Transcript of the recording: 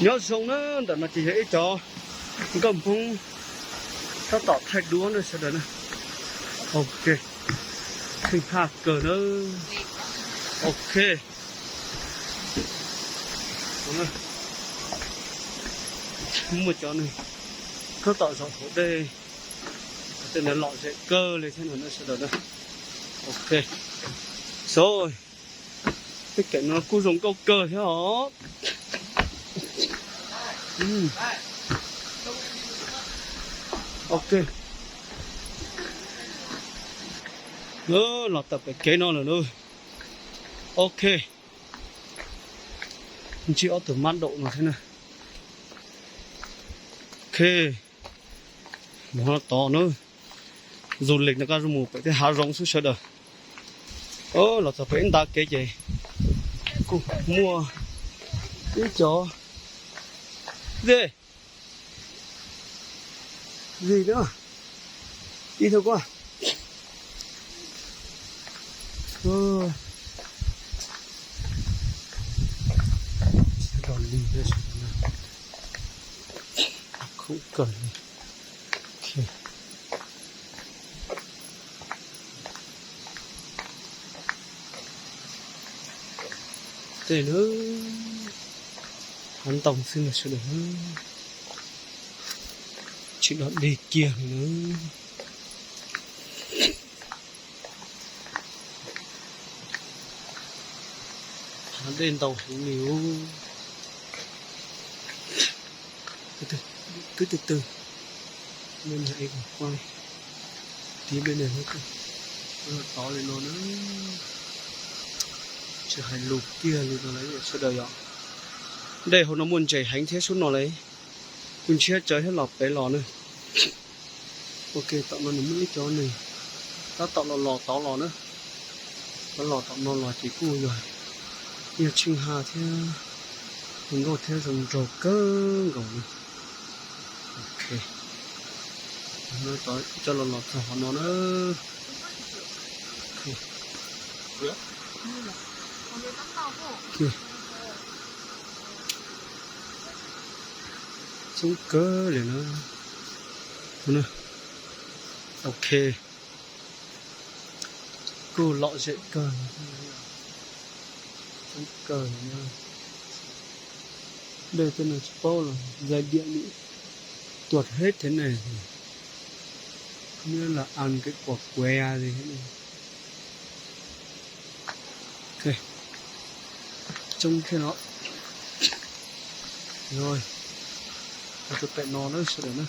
Nyob zoo na, ntawm no ces yog ib cov nkauj Hmoob tab tom thaij duab na sawv daws na. Ok, kheej haj kawg na. Ok, muaj cov neeg tab tom zaum hauv dej, tej ntawd lom zem kawg li thiab no na sawv daws na. Ok, so, tej kev no kuj zoo nkauj kawg thiab os. Ok, los tawm pem kev no lawm na. Ok, ntsib ob tug mab daum no thiab na. Ok, mus no tod na. Du lịch no koj mus pem tej hav zoov xwb sawv daws. Los txog pem ib nta kev ces kuj muaj ib cov dej, dej na, ib thawj kuaj. Lig, khum kawg li. Tej no hav ntoo xwb no sawv daws, tsis dog dig kiag li na. Hav dej ntau heev li. Kwv tij twg, tiv peb tod li no na. Tsis hais lus kiag li no lawm sawv daws yom. Dej hauv no muaj ntses heev thiab sub no lawm. Kuj ntshiab tsawv thiab los pem los na. Ok, tom no nws muaj ib cov neeg tab tom los los tod los na. Los los tom no los ces kuj yog, yog tsheej ha thiab, zoo nkauj thiab zoo nraug kawg nkaus li. Ok, cov los los txog qhov no na. Coob kawg li na. Ok, kuj lom zem kawg, coob kawg li na. Dej tej no tsis paub los dây điện bị tuột hết thế này rồi. Không biết là ăn cái quạt què gì thế này. Ok, coob thiab no. Rồi, mus rau pem no na sawv daws na.